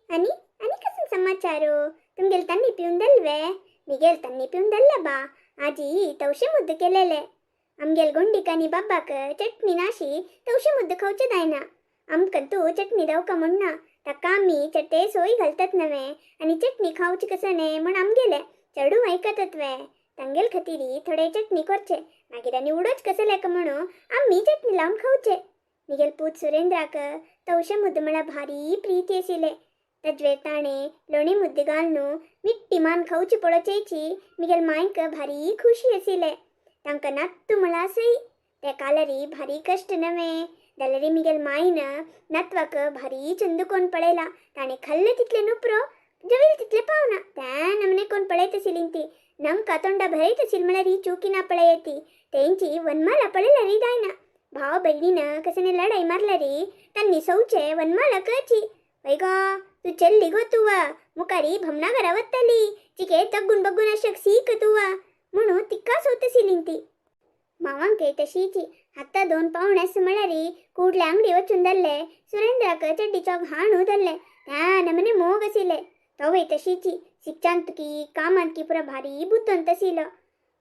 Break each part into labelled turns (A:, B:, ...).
A: आनी आनी कसो समाचारो? तुमगेल तन्नी पिवन दल्वे? मिगेल तन्नी पिवन दल्ल बा. आजी तवशे मुद्द केलेले. आमगेल गुंडीक आनी बाब्बाक चटणी नाशी तवशे मुद्द खावचे जायना. आमकां तूं चटणी दावका म्हण ना, ताका आमी चटे सोय घालतात नवे आनी चटणी खावची कसं न्हय म्हण आमगेले चेडूं आयकतात वे. तांगेल खातीर थोडे चटणी करचे, मागीर आनी उडोच कसं लेका म्हणून आमी चटणी लावन खावचे. मिगेल पूत सुरेंद्राक तवशे मुद्द म्हळ्यार भारी प्रीती आशिल्ले. तज्वे ताणें लोणी मुद्द घालून मिट्टी मान खावची पळोवचेची मिगेल मांयक भारी खुशी आशिल्ले. तांकां नात्तू म्हळ्यार सई ते कालरी भारी कश्ट नवे. जाल्यार मिगेल मायन नातवाक भारी चंद कोण पळयला. ताणें खाल्लें तितलें नुपरो, जेवले तितलें पावना. त्या नमने कोण पळयत आशिल्ली ती नंका तोंडा भरयत आशिल्ली म्हळ्यार ही चुकी ना पळयती. तेंची वनमाला पळयल्यार जायना. भाव भयणीन कसने लढाई मारल्यारी तांणी सौचे वनमाला कची. वय गो तू चल्ली गो तुव मुखारी भमना घरा वतली चिके तग्गून बग्गून अशक सीक तुव म्हणून तिका सोत आशिल्ली ती. मावांकय तशीची. आत्ता दोन पावण्यास म्हळ्यार ಕೂಡ್ಲೆ ಅಂಗಡಿ वचून धरले. सुरेंद्राक चड्डीचो घाणू धरले. त्या नमने मोग आशिल्ले. तोवय तशीची. शिकचांत की कामांत की पुरा भारी बुद्दोंत आशिल्लो.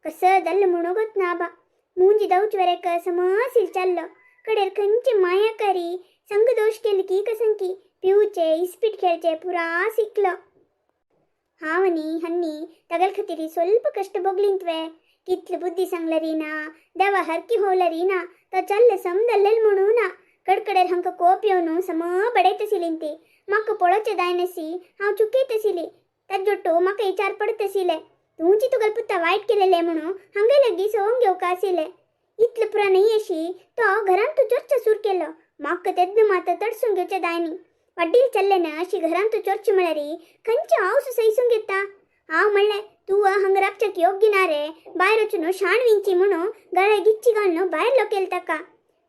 A: कसं जाल्लो म्हणू गोत ना बा. मुंजी दवच वरेक समसील चाललो. कडेर खंयचे माया करी संग दोश केली की कसंकी पिवचे इस्पीट खेळचे पुरा शिकलो. हांव आनी हन्नी तगल खातीर ಸ್ವಲ್ಪ कष्ट भोगलींतवे. कितले बुद्धी सांगलरी ना, देवा हरकी होवलरी ना, तो चल्ले समदल्लेल म्हणू ना. कडकडेर हांकां कोप येवन सम बडयत आशिल्ली ती. म्हाका पळोवचें जायनासी हांव चुकयत आशिल्ली. ताजोट्टू म्हाका विचार पडत आशिल्ले, तुमची तुगेल पुता वायट केलेले म्हणून हांगे लागीं सोंग घेवका आशिल्ले. इतले पुरा न्हय अशी तो घरांत तूं चर्चा सुरू केलो. म्हाका तेन्ना मात तडसून घेवचें जायनी. वडील चल्ले ना अशी घरांत तूं चर्च म्हळ्यार खंयचे हांव सैसून घेता. हांव म्हणलें तूं हांगा राबच्याक योग्य ना रे, भायर वचून शाण विंची म्हणून गळे गिच्ची घालून भायर लोकेल ताका.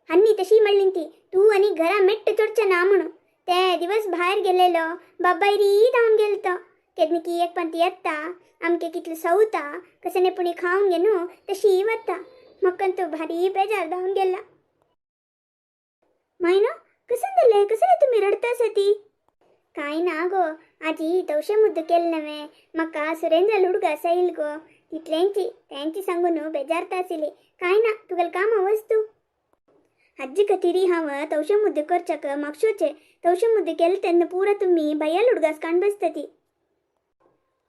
A: हन्नी तशी म्हणली ती, तूं आनी घरा मेट्ट चडचें ना म्हणून. ते दिवस भायर गेलेलो बाबाय री धांवन गेल तो. केन्ना की एक पंती येता आमके कितले सवता कसने पुणी खावन घेनु तशी वता. म्हाका तो भारी बेजार धांवन गेला. मायनो कसं जालें? कसले तुमी रडता आसा ती? काय ना गो आजी, तवशे मुद्द केले नवे. म्हाका सुरेंद्र हुडगा सैल गो. तितलेंची तेंची सांगून बेजारता आशिल्ली. काय ना, तुगेल काम वस्तू. आजी खातीर हांव तवशे मुद्दे करच्याक मागशोचे. तवशे मुद्दे केले तेन्ना पुरा तुमी भैयाल उडगास काण बसता ती.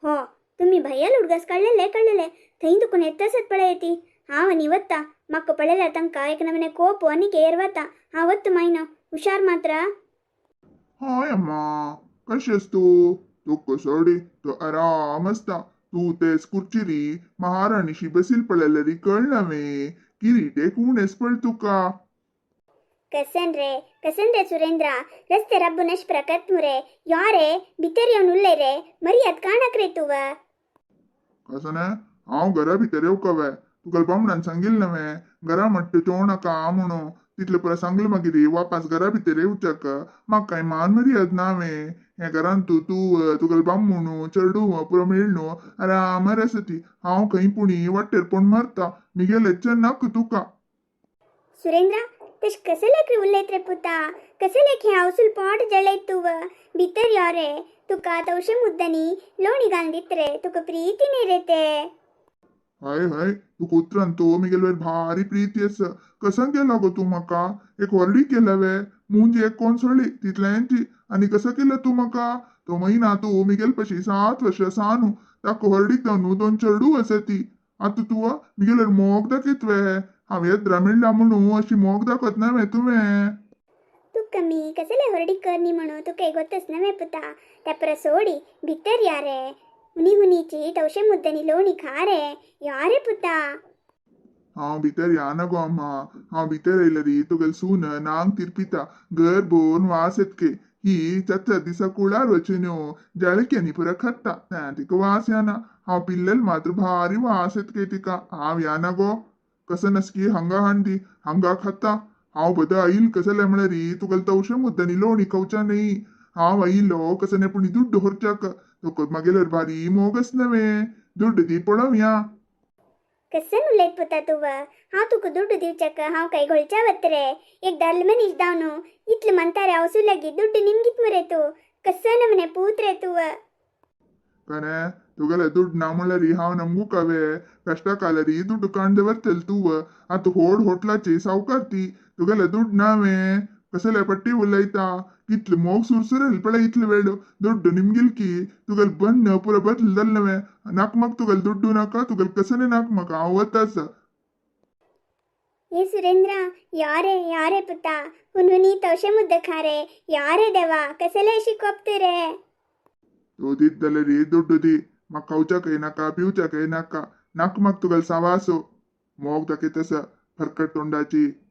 A: हो तुमी भैयाल उडगास काडलेले काडलेले थंय दुखून येत आसत पळय ती. हांव आनी वता. म्हाका पळयल्यार तांकां एक नमने कोप आनी केर वता. हांव वता मायनो, हुशार मात्र.
B: हाय अम्मा, कशी आहेस तू? तो कसोडी तो आराम असता. तू तेच खुर्चीरी महाराणीशी बसील पळयल्यारी कळना वे. किरीटे कोण एस पळ तुका.
A: कसन रे, कसन रे सुरेंद्र, रस्ते रब्बु नश्प्र कत्मुरे यारे भितर येवन उरले रे. मर्याद काणाक रे तुव.
B: कसं ना, हांव घरा भितर येवका वे? तुका बामणान सांगील नव्हे घरा म्हट्ट चोव नाका म्हणून. तितले पुरा सांगले मागीर वापास घरा भितर येवच्याक म्हाका काय मान मर्याद ना वे? हे घरान तूं तूं तुगेलो बामणू चेडूं पुरो मेळ्ळू आरामार आसा ती. हांव खंय पुणी वाटेर पण मारता मिगेलेच नाका तुका.
A: सुरेंद्र, तश कसे लेख उलयत रे पुता? कसे लेख हे हावसूल पोट जळयत तुव? भितर यो रे. तुका तवशे मुद्दांनी लोणी घालून दित रे. तुका प्रीती न्ही रे ते.
B: हाय हाय, तुका उतरान तो मिगेल भारी प्रीती आसा. कसं केला गो तूं म्हाका? एक व्हरडी केला वे? मुंज एक कोण सोडली तितल्यांची आनी कसं केलं तूं म्हाका? तो महिना तूं मिगेल पशी 7 वर्षां सानू ताका व्हरडीक जावन दोन चेडूं आसा ती. आतां तूं मिगेल्यार मोग दाखयत वे? हांव येद्रा मेळ्ळा म्हणून अशी मोग दाखयत ना वे तुवें?
A: तुका मी कसले होरडी करनी म्हणून तुका गोतच नव्हे पुता. त्या परस सोडी भितर या रे. हुनी हुनीची तवशे मुद्दांनी लोणी खा रे. या रे पुता.
B: हांव भितर या ना गो अम्मा. हांव भितर येयल्यारी तुगेल सून नांग तिरपिता. घर भरून वास येतके. ही चार दिसा कुळार वचून जाळक्यांनी पुरा खाता त्या तिका वास येना. हांव पिल्लेल मात्र भारी वास येतके तिका. हांव या ना गो. कसं नसकी हांगा हांडी हांगा खाता. हांव बदा आईल कसले म्हळ्यारी तुगेल तवशे मुद्दांनी लोणी खावच्या न्ही. हांव आयिल्लो कसं नाही पूण दुड्ड व्हरच्याक. तुका मागेल्यार भारी मोगच नव्हे. दुड्ड दी पळोवया.
A: कसन उलयत पुता तुव? हांव तुका दुड्ड दिवच्याक हांव काय घोळच्या वत रे? एक दाल मनीस जावन इतले म्हणता रे हांव सुलगी दुड्ड निमगीत मरे तूं. कसो नमने पूत रे तूं.
B: कने तुगेले दुड्ड ना म्हणल्यार हांव नमगू कवे कष्ट कालरी दुड्ड कांड दवरतल तूं. आतां होड होटलाची सावकार ती, तुगेले दुड्ड नावे कसले पट्टी उलयता. कितले मोग सुरसुरेल पळय इतले वेळ. दुड्ड निमगिलकी तुगेल बन्न पुरो बदल जाल. नाक म्हाका तुगेल दुड्डू नाका, तुगेल कसने नाक म्हाका. हांव वतास.
A: ए सुरेंद्रा, या रे या रे पुता, हुनहुनी तवशे मुद्द खा रे. या रे देवा, कसले शिकवप तूं रे.
B: तूं दीत जाल्यार दुड्डू दी, म्हाका खावच्याकय नाका पिवच्याकय नाका. नाक म्हाका तुगेल सावासो. मोग दाखयतस फरकट तोंडाची.